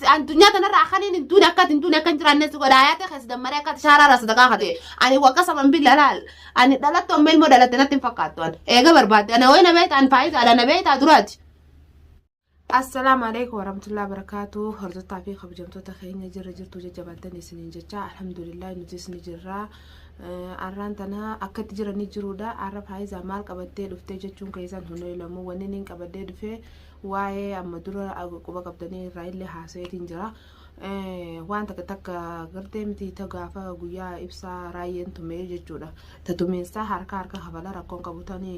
Addunyaa tanarraa akkaniin hin duune akka hin duune akka hin jiraanne si godha. Hayaata keessa dammaree akka shaaraa irraa sadaqaa kate. Ani waqa saman billa laal. Ani dhalattu amma ilmoo dhalatte natti hin fakkaattu. Ani eega barbaadde. Ana wayi na beekta ani faayidaadha na beektaa duraati. Assalaamu alaikum warahmatullahi wabarakatuh. Hordoftoota fi kabajamtoota keenya jirra jirtu jajjabaattan isiniin jecha alhamdulillah nutis ni jirra. Arraan tana akkatti jiranii jiruudha. Arra faayizaa maal qabattee dhuftee jechuun keessan hin oolamuu. Wanni inni qabadhee dhufee waa'ee amma dura quba qabdanii irraa illee haasa'eetiin jira. Waan takka takka gartee miti ta gaafa guyyaa ibsaa raayyeen tumee jechuudha. Ta tumiinsaa harka harka kafala rakkoon qabu tani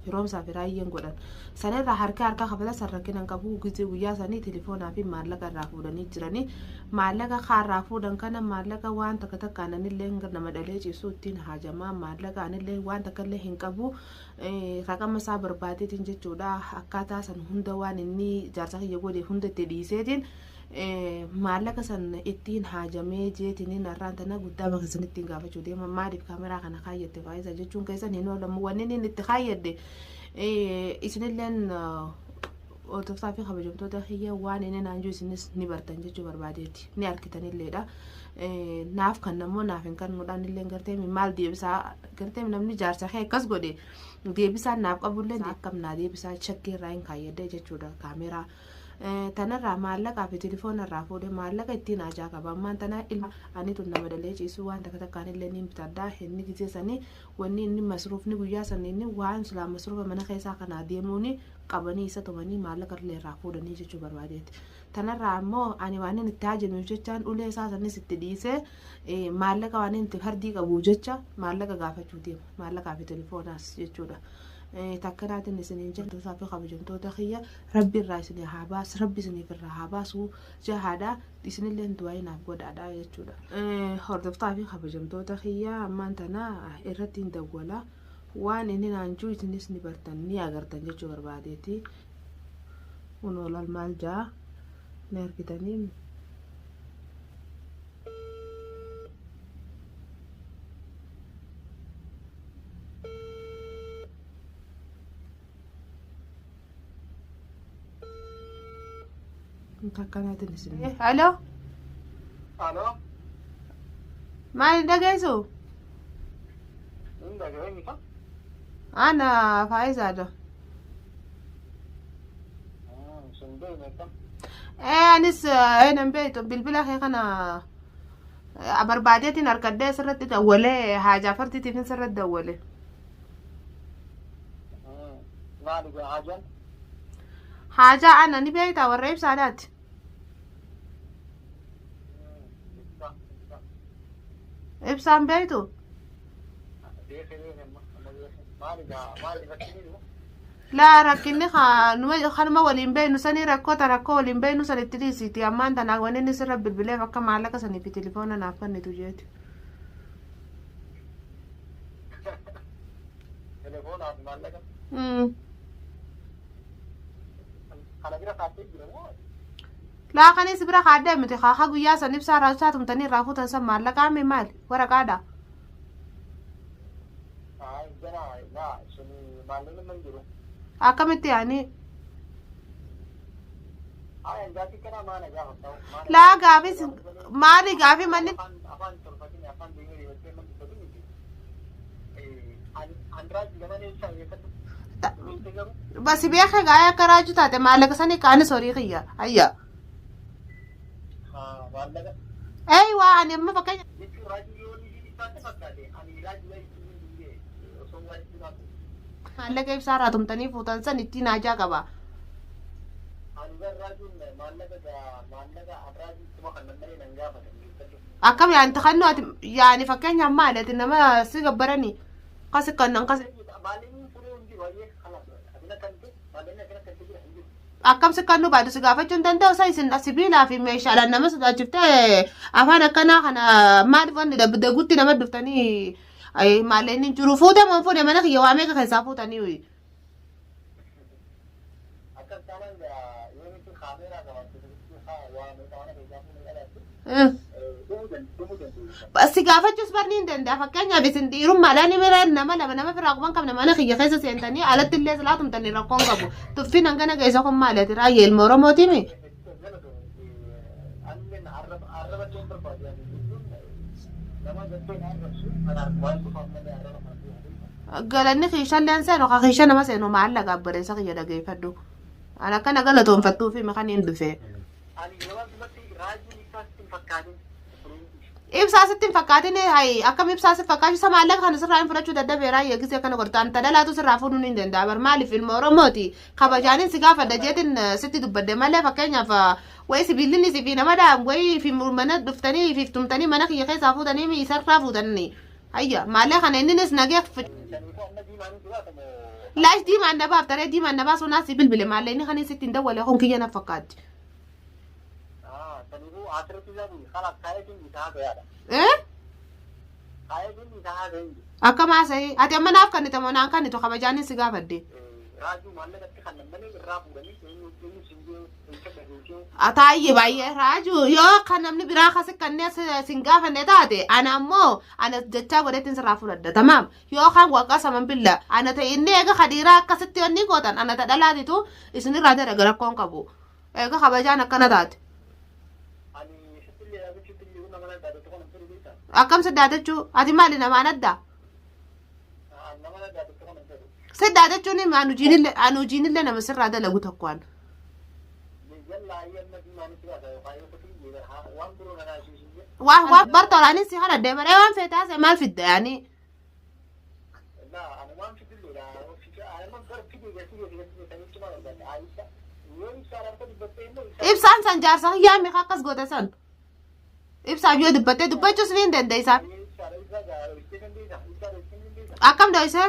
firoomsaa fi raayyeen godhan. Sanirraa harka harka kafala san rakkina hin qabu gizee guyyaa sanii telefoonaa fi maallaqa irraa fuudhanii jiranii. Maallaqa kaarraa fuudhan kana maallaqa waan takka takkaan anillee nama dhalee ciisu ittiin haajamaa maallaqa anillee waan takka illee hin qabu. Raqama isaa barbaadeetiin jechuudha akkaataa san hunda waan inni jaarsa kiyya godhe hunda itti dhiiseetiin maallaqa san ittiin haajamee jeetiniin har'aan tana guddaa bakka san ittiin gaafachuu deema maaliif kaameraa kana kaayyette faayisaa jechuun keessan hin oolamu wanni inni itti kaayyadde isinilleen hordoftaa fi kabajamtoota kiyya waan inni naan jiru isinis ni bartan jechuu barbaadeeti ni argitanilleedha. Naaf kan namoo naaf hin kennuudhaan illee gartee maal deebisaa gartee namni jaarsa kee akkas godhe deebisaan naaf qabullee akkam naa deebisaa shakkii irraa hin kaayyadde jechuudha kaameraa. Tanarraa maallaqaa fi telefoona irraa fuudhee maallaqa ittiin haajaa qaba. Ammaan tana ilma ani tun nama dalee ciisuu waan takka takkaan illee ni bitadha. Inni gisee sanii wanni inni masruufni guyyaa sanii inni waan silaa masruufa mana keessaa kanaa deemuuni qabanii isa tumanii maallaqa illee irraa fuudhanii jechuu barbaadeeti. Tanarraa ammoo ani waan inni itti haajameef jechaan ulee isaa sanis itti dhiisee maallaqa waan inni itti fardii qabuuf jecha maallaqa gaafachuu deema. Maallaqaa fi telefoonaas jechuudha. Takkanaatiin isiniin jedhu fi kabajamtoota kiyya rabbi irraa isinii haa baasu rabbi isiniif irraa haa baasu jahaadha isinillee du'aa naaf godhaadha jechuudha. Hordoftaa fi kabajamtoota kiyya ammaan tana irratti hin dawwala. Waan inni naan jiru isinis ni bartan ni agartan jechuu barbaadeeti. Kunoo laal maal jaa ni argitanii. Akkanaatiin isin. Halo. Alo, Maal hin dhageessu? hin dhaga'e mita. Ana faayizaadha. Sun beekne akkam. Ee anis nan beektu bilbila kee kana barbaadeetiin harkadhee asirratti dawwalee haajaa fartiitiif sirratti dawwale. Maali gaa haajaan? Haajaa ana ni beektaa warra ibsaadhaati. Ibsaan beektu? Beekee beekee amma beekee. Maali gaa maali rakkinni jiru? Laa rakkinni kanuma waliin beeknu sanii rakkoota rakkoo waliin beeknu san itti dhiisiiti ammaan tanaa wanni inni sirra bilbileef akka maallaqa sanii fi telefoona naaf kennitu jeeti. Telefoonaaf maallaqa. Kana bira kaatee jira moo? Laa kanis bira kaadhee miti haa guyyaa san ibsaa irraa ibsaa tumtanii irraa fuutan san maallaqaa mi maali waraqaadha. Haa jana laa sun maallaqni man jiru. Akkamitti yaani Haa gaafii kana maana gaafata. laa gaafis maali gaafii manni Afaan tolfatini afaan deemee deematee man dubbatin miti. Andraaj lamaan eessaa eessatti? Basi beekee gaa'ee akka raajuu taate maallaqa sanii kaanis horii kiyya ayya. Maallaqa Eeywaa ani amma fakkeenya jechuun raajii yoo inni isaatti fakkaate ani raajii wayii hin dubbee osoo waan itti baatu. Maallaqa ibsaa irraa tumtanii fuutan san ittiin haajaa qaba. Ani gar raajiin maallaqa maallaqa an raajii ittuma kan nammalee nan gaafatan geeffadhu. Akkam yaani takannoo ati yaani fakkeenyaaf maali ati nama si gabbaranii kasi kannan kasi Maallaqni furee hin jiru ayyee kanas atina kan ta'e maallaqni akana kan ta'e jira hin jiru. Akkam si kannuu baatu si gaafachuu hin danda'u isa isin sibiilaa fi meeshaadhaan nama sodaachiftee afaan akkanaa kana maaliif wanni dagutti nama dhuftanii maallaqni hin jiru fuute moo hin fuune mana kiyya waa meeqa keessaa fuutanii. Akkas taanaan yoo nuti kaameeraa qabaatte waa meeqa mana keessaa fuunee qabaatte dhumuu dandeenya. Si gaafachuus barni hin danda'a. Fakkeenyaaf isin dhiirummaadhaan bira nama lama nama firaa quban qabna mana kiyya keessa seentanii alatti illee silaa tumtanii rakkoon qabu. Tuffiin hangana geessa kun maali ati raayyaa ilma Oromootiimi? Arraba illee hin barbaadu yaani jechuun nama gartee na arrabsu kanaaf waan dhufaaf malee arraba kan beeku. Galanni kiishalleen seenu ka kiisha nama seenu maallaqa obboleessa kiyya dhageeffadhu. An akkana galatoonfattuu fi makan hin dhufe. Ani gabaabumatti raajiin ibsaa sitti hin fakkaatin. Ibsaa sitti hin fakkaatin hayi akkam ibsaa si fakkaatu isa maallaqa kana sirraa hin fudhachuu dadhabeeraa eegisee akkana godhata anta dhalaatu sirraa fuudhuun hin danda'a bar maaliif ilma Oromooti kabajaanin si gaafadha jeetin sitti dubbadde malee fakkeenyaaf wayi sibiillinni si fi nama dhaan wayi fi mana dhuftanii fi tumtanii mana kiyya keessaa fuutanii mi isarraa fuutanii hayya maallaqa kana inninis nagee Saniifuu amma diimaan hin jiraatamu. Laash diimaan na baaf taree diimaan na baasuu naas si bilbile maallaqni kan sitti hin dawwale kun kiyya na fakkaatti. Saniifuu asirratti zabi kalaas kaayetiin isaa gayaadha. Eh? Kaayetiin isaa ga'e. Akka maasa'ee ati amma naaf kannite moo naan kannitu kabajaanin si gaafadde. Raajuu maallaqatti kan malee irraa fuudhanii eenyu eenyu singee eessa dhageessee. Ataayyee baay'ee raajuu yoo kan namni biraa kasi kanneen sin gaafanne taate ana ammoo ana jechaa godhetti sirraa fudhadha tamaam yoo kan waaqa saman billa ana ta'e inni eega kadiiraa akkasitti wanni gootan ana ta dhalaatitu isinirraa dalaga rakkoon qabu eega kabajaan akkana taate. Ani sittillee dhaabachuutti illee nama na dhaabatu kana fedhu beektaa? Akkam siddaatachuu ati maali namaan adda? Nama na dhaabatu kana fedhu. Siddaatachuun anu hojiinillee nama sirraa dalagu tokko an. Yallaa amma diimaanitti baasa yookaan yoo kutii waan biroo na naasisuu. Waa waa bartoolaanis si kadhadhee baree waan feete haasa'e maal fidda yaani. Laa ani waan fidilleedha. Ani gara fidee fidee fidee fidee sanitti maal barbaada? Ayisa yoo ibsaa harka dubbattee immoo ibsaa. Ibsaan san jaarsa kiyyaa meeqa akkas goote san. Ibsaaf yoo dubbattee dubbachuus ni hin dandeessaa. Ibsaa ibsaa ibsee dandeessa. Ibsaa ibsee dandeessa. Akkam dho'ise?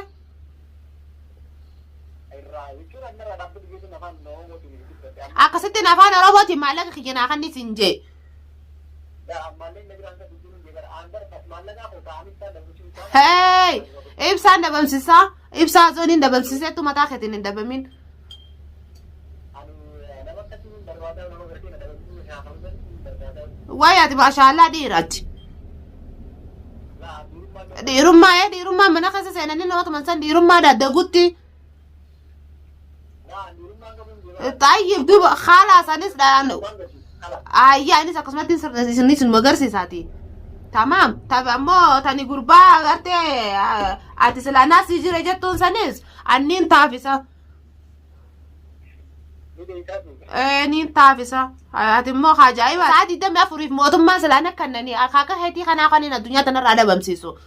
Irraa jechuun amma irraa dhaabbatu jechuun afaan Oromootiin dubbate. Akkasittiin afaan Oromootiin maallaqa kiyya naa kanni siin jee. Ammallee na biraan kan dubbiin hin jee aan bara maallaqaa koo ta'an ibsaa dhabamsiisaa. Hey! Ibsaan dhabamsisaa. Ibsaa zooniin dhabamsiseetu mataa keetiin hin dhabamin. Ani nama akkasii hin barbaadaa nama gartee na dhabamsiisuu shaakaluu hin barbaadaa. Wayi ati maashaallaa dhiiraati. Laa dhiirummaa Dhiirummaa ee dhiirummaa mana keessa seenanii nama tuman san dhiirummaa dagutti. Laa dhiirummaa qabu hin jee Xayyib duuba haala sanis dhaan waan gadi kala. ayyaa innis akkasumatti isinis nu agarsiisaati. Tamaam tabi ammoo tani gurbaa agartee ati silaa si jira jettuun sanis anniin taafisa. Ni beekaa fi. Niin taafisa. Ati immoo ajaa'iba. Sa'a 24f mootummaan silaan akkannanii akaaka heetii kanaa kan hin addunyaa tanarraa dhabamsiisu.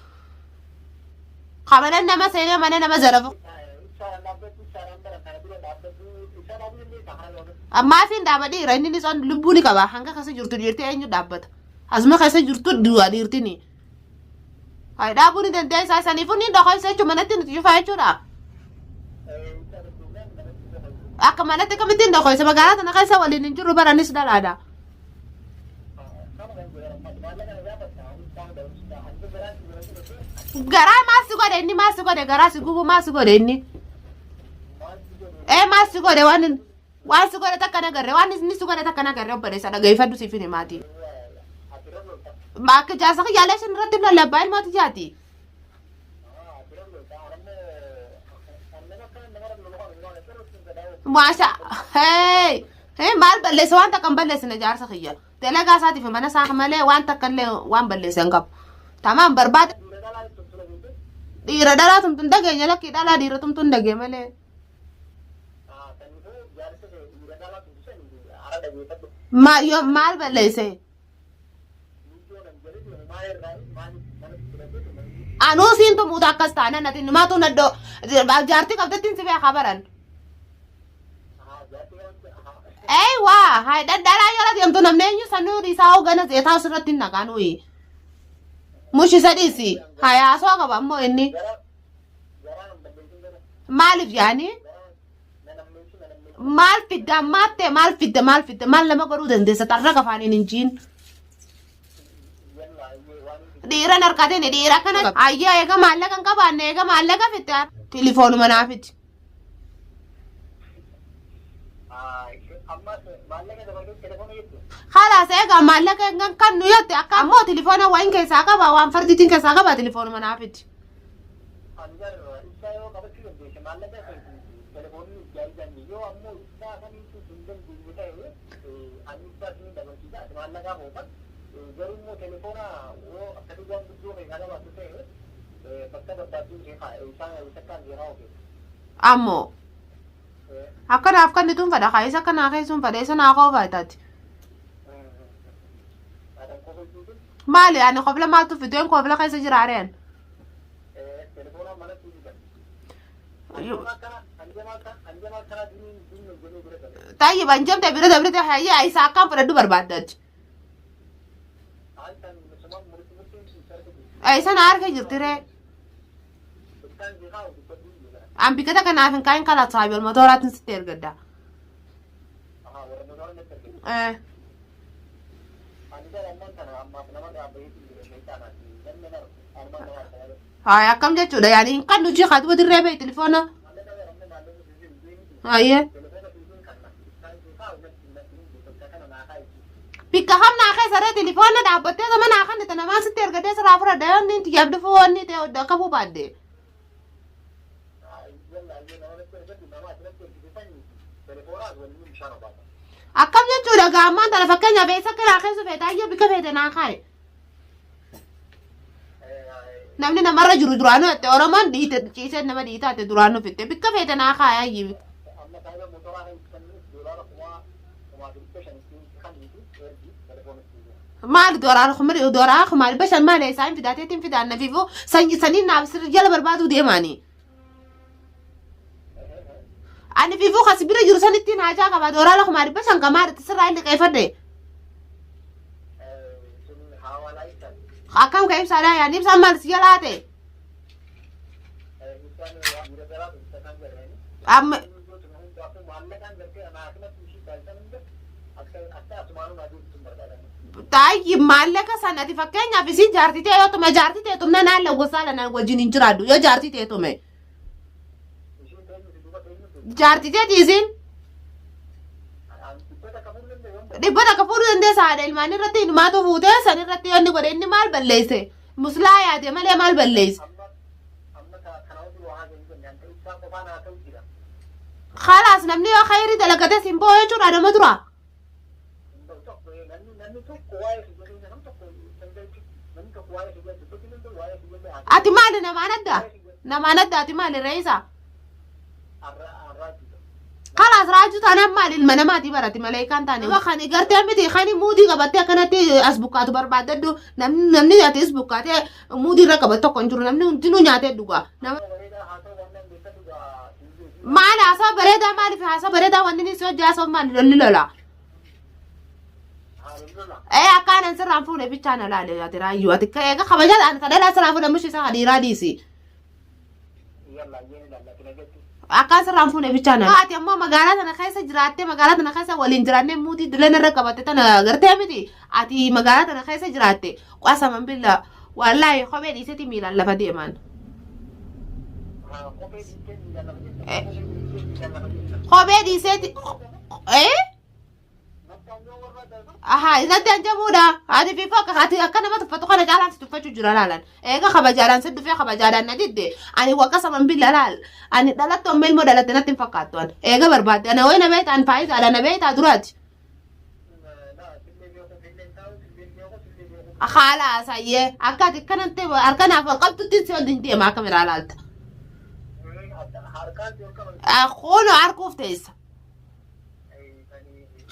Kabana nama seenee mana nama zarafu. Ibsaadhaan dhaabbatu ibsaadhaan bara kana dura dhaabbatu ibsaa dhaabuu dandeessa kana yoo Ammaa fi dhaaba dhiira inni son lubbuu ni qaba hanga keessa jirtu dhiirti eenyu dhaabbata. Asuma keessa jirtu du'a dhiirtini. Hayi dhaabuu ni dandeessaa saniifuu ni dhokoysa jechuun manatti nuti cufaa jechuudha. Akka manatti akkamittiin dhokoysa magaalaa tana keessa waliin hin jirru baranis dhalaadha. Garaa maal si godhe inni maal si godhe garaa si gubu maal si godhe inni. Ee maal si godhe waan waan si godhe takka nagarre waan inni si godhe takka nagarre obboleessa dhageeffadhu siif hin himaati. Akka jaarsa kiyyaalee isin irratti lallabaa ilmooti jaati. Maasha hey hey maal balleesse waan takka hin balleessine jaarsa kiyya. Dalagaa isaatiif mana isaa malee waan takka illee waan balleesse hin qabu. Tamaam barbaada dhiira dhalaa tumtuun dhageenya lakkii dhalaa dhiira tumtuun dhagee malee. Maal maal balleesse? Anuu siin tumuuta akkas taanaan ati numaatu naddoo jaartii qabdattiin si beekaa baran. Eeywaa haa dhalaa yoo deemtu namni eenyu sanuu dhiisaa hoogana zeetaa asirratti hin naqaan uyi. Mushi isa dhiisi hayaasoo qaba ammoo inni maaliif yaani maal fidda ammaatti maal fidda maal fidda maal nama godhuu dandeessa xarra qafaaniin hin jiin. Dhiiran harkatiin dhiira kana ayyaa eega maallaqa hin qabaanne eega maallaqa fidda tilifoonuma naa fidi. Khalaas eega maallaqa hin kan nu jette akka ammoo tilifoona waan keessaa qaba waan fardiitiin keessaa qaba tilifoonuma naa fidi. Maallaqaa fuutan garuu immoo telefoona yoo akkasii waan guddoo keessaa qabaattu ta'e bakka barbaaddu isaan isakkaan seeraa ogeessa. Ammoo akkanaaf kan nituun fedha kaa isa kanaa keessuun fedha isa naa koo faayitaati. Maali ani kofla maaltu fideen kofla keessa jira areen. Tayyib anjamte bira dabrite hayya isa akkam fudhadhu barbaaddati. Isa na harka jirti ree. An bikata kanaaf hin kaayin kalaat saahibi almatooraatti sitti ergadda. Eh. Haaya akkam jechuudha yaani hin kan hojii kaatuba dirree bee telefoona. Hayyee. Bikka kam naa keessa ree telefoona dhaabbattee sama naa kan itti namaan sitti ergadee siraa fudhadha yoo inni tiyyaaf dhufuu wanni ta'e akka buubaadde. Akkam jechuudha gaa ammaan tana fakkeenyaaf eessa akka naa keessa feete hayyee bikka feete naa kaaye. Namni namarra jiru duraanuu jette Oromoon dhiite ciisee nama dhiitaate duraanuu fitte bikka feete naa kaaye hayyee. Maali doolaara kuma doolaara 500,000 maali isaan fidaateetiin fidaan nafiifuu sanyi saniin naaf sirri jala barbaaduu deemaanii. Ani fiifuu kasi bira jiru sanittiin haajaa qaba doolaara 500,000 ka maali sirraa inni qeeffadhe. Akkam ka ibsaadhaa yaani ibsaan maal si jalaa ta'e. Amma Taayyi maallaqa san ati fakkeenyaaf isiin jaartii ta'e yoo tume jaartii ta'e tumna naan lawwasaa lanaan wajjin hin jiraadhu yoo jaartii ta'e tume. Jaartii ta'eeti isiin 100 fuudhuu dandeessa haadha ilmaanii irratti ilmaatu fuutee san irratti yoo inni godhe inni maal balleesse muslaa yaade malee maal balleesse. Khalaas namni yoo khayrii dalagate sin boo jechuudha nama dura. Ati maali namaan adda? Namaan adda ati maali reessa? Kalaas raajuu taanaan maali ilma namaatii barati malee kan taane. Nama kan gartee miti kan muudii qabattee akkanatti as bukkaatu barbaaddadhu namni namni ati as bukkaatee muudii irra qabatu tokko hin jiru namni hundinuu nyaatee dhuga. Nama maal haasaa bareedaa maaliif haasaa bareedaa wanni inni si hojii haasa'u maali lolli lola. Ee akka aanan sirraan fuune bichaa na laale ati raayyuu ati eega kabajaa ani kadhalaa sirraa fuudhe mushi isaa dhiiraa dhiisi. Akkaan sirraan fuune bichaa na. Ati ammoo magaalaa tana keessa jiraattee magaalaa tana keessa waliin jiraannee muutii dilan irra qabatte tana gartee miti. Ati magaalaa tana keessa jiraatte qasaman billa wallaahi kophee dhiiseti miilaan lafa deeman. Kophee dhiiseeti ee Ahaa isatti hanjamuudha. Ati fi fakka ati akka nama tuffatu kana caalaan si tuffachuu jira laalan. Eega kabajaadhaan si dhufee kabajaadhaan na didde. Ani waqa saman billa laal. Ani dhalattu amma ilmoo dhalatte natti hin fakkaattu ani. Eega barbaadde ana wayi na beekta ani faayidaadha na beektaa duraati. Haala haasaayyee akka ati akkanatti harka naaf ol qabdutti si ol hin deema akka miraa laalta. Kun harkuuf teessa.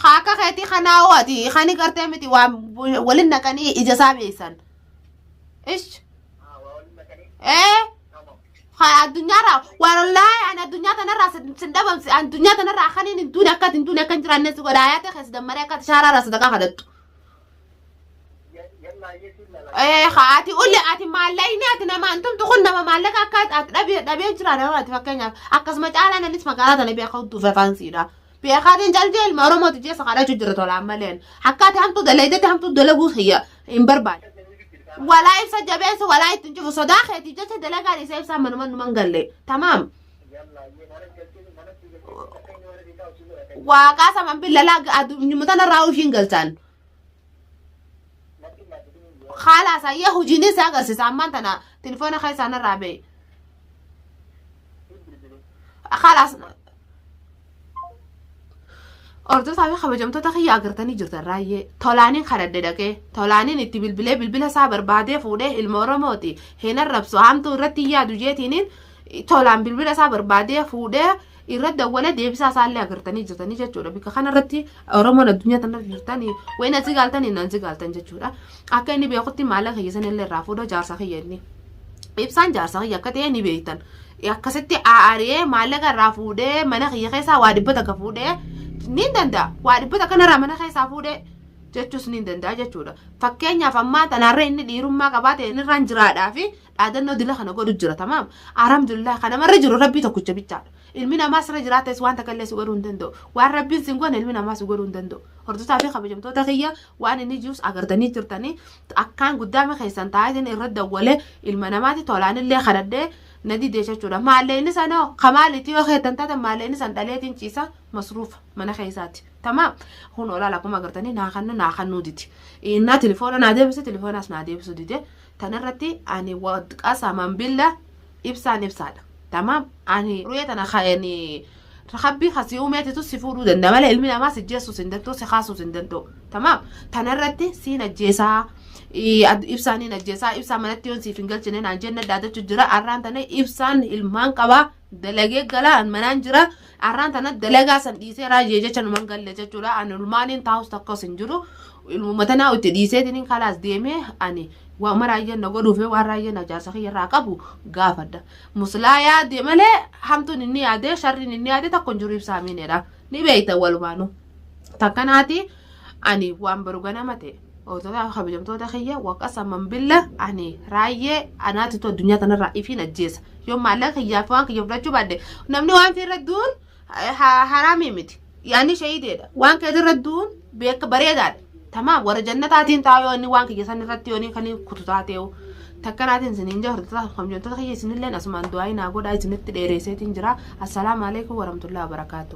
Haa akka keetii kanaa hoo ati kani gartee miti waan walin naqanii ija isaa beeysan. Ish. Ee. Haa addunyaarraa wallaahi ani addunyaa tanarraa sin dhabamsi addunyaa tanarraa kaniin hin duune akka ati hin duune akka hin jiraanne si godha hayaata keessa dammaree akka ati shaaraarraa sadaqaa kadhattu. Ee haa ati ulle ati maallaqni ati namaan tumtu kun nama maallaqa akka ati dhabee dhabee jira nama ati fakkeenyaaf akkasuma caalaa nanis magaalaa tana beekaa hudduuf afaan siidha. Beekaatiin caltee ilma Oromooti jeessa kadhachuu jira tolaan maleen. Akka ati hamtuu dalaydatti hamtuu dalaguu kiyya hin barbaadu. Walaa ibsa jabeessu walaa ittiin cufu sodaa keetiif jecha dalagaan isa ibsaa manuma numan galle. Tamaam. Waaqaa saman billalaa addunyaa tanarraa ishiin galchaan. Haala ayyee hojiin isaa agarsiisa ammaan tana telefoona keessaa narraa ba'e. Khalaas. Hordofaa fi kabajamtoota kiyya agartanii jirtan raayyee tolaaniin kadhadhe dhaqee tolaaniin itti bilbilee bilbila isaa barbaadee fuudhee ilma Oromooti hin arrabsu hamtuu irratti hin yaadu jeetiiniin tolaan bilbila isaa barbaadee fuudhee irra dawwalee deebisaa isaallee agartanii jirtanii jechuudha. Bikka kanarratti Oromoon addunyaa tanarra jirtanii wayin asii gaaltanii nan si gaaltan jechuudha. Akka inni beekutti maallaqa kiyya sanillee irraa fuudhoo jaarsa kiyya inni. Ibsaan jaarsa kiyya akka ta'e ni beektan. Akkasitti aari'ee maallaqa irraa fuudhee mana kiyya keessaa waa 100 fuudhee ni danda'a. Waa 100 narraa mana keessaa fuudhee jechuus ni danda'a jechuudha. Fakkeenyaaf ammaa tanaarra inni dhiirummaa qabaate inni irraan jiraadhaa fi dhaadannoo dila kana godhu jira tamaam. Alhamdulillah kan namarra jiru rabbii tokkicha bichaadha. Ilmi namaa sirra jiraates waan takka illee si godhuu hin danda'u. Waan rabbiin sin goone ilmi namaa si godhuu hin danda'u. Hordofaa fi kabajamtoota kiyya waan inni jirus agartanii jirtanii akkaan guddaama keessan taa'eetiin irra dawwalee ilma namaati tolaanillee kadhadhee na didee jechuudha. Maallee inni sanoo kamaaliiti yoo keettan taatan maallee inni san dhaleetiin ciisa masruufa mana keessaati. Tamaam kun olaal akkuma agartanii naa kannu naa kannuu didi. Innaa tilifoona naa deebise tilifoonaas naa deebisu dide. Tanarratti ani qasaman billa ibsaan ibsaadha. Tamaam ani ru'ee tana ka'anii rabbii kasii uumeetitu si fuudhuu danda'a malee ilmi namaa si jeessuus hin danda'u si kaasuus hin danda'u. Tamaam tanarratti siin ajjeesaa ibsaan hin ajjeesaa ibsaa manatti yoon siif hin galchine naan jenne dhaadachuu jira arraan tana ibsaan ilmaan qabaa dalagee galaa an manaan jira arraan tana dalagaa san dhiisee raajee jecha numan galle jechuudha ani ilmaaniin taa'us takkas hin jiru ilmuma tanaa itti dhiiseetiin kalaas deemee ani waama raayyeen na godhuuf waan raayyeen na jaarsa kiyya irraa qabu gaafadha. Muslaa yaade malee hamtuun inni yaade sharriin inni yaade tokko hin jiru ibsaa miineedha. Ni beekta walumaanuu. Takkanaati ani waan baru ganama ta'e. Hordofaa fi kabajamtoota kiyya waqasaman billa ani raayyee anaatitu addunyaa tanarraa ifiin ajjeesa. Yoo maallaqa kiyyaaf waan kiyya fudhachuu baadhe namni waan fiirra duun haraamii miti. Yaani shahiideedha. Waan keetirra irra duun beeka bareedaadha. Tamaam warra jannataatiin taa'u yoo inni waan kiyya san irratti yoo inni kan kutu taateewu. Takkanaatiin isiniin jaa hordoftoota kabajamtoota kiyya isinilleen asumaan du'aa naa godhaa isinitti dheereesseetiin jira. Assalaamu alaikum warahmatullahi wabarakaatuh.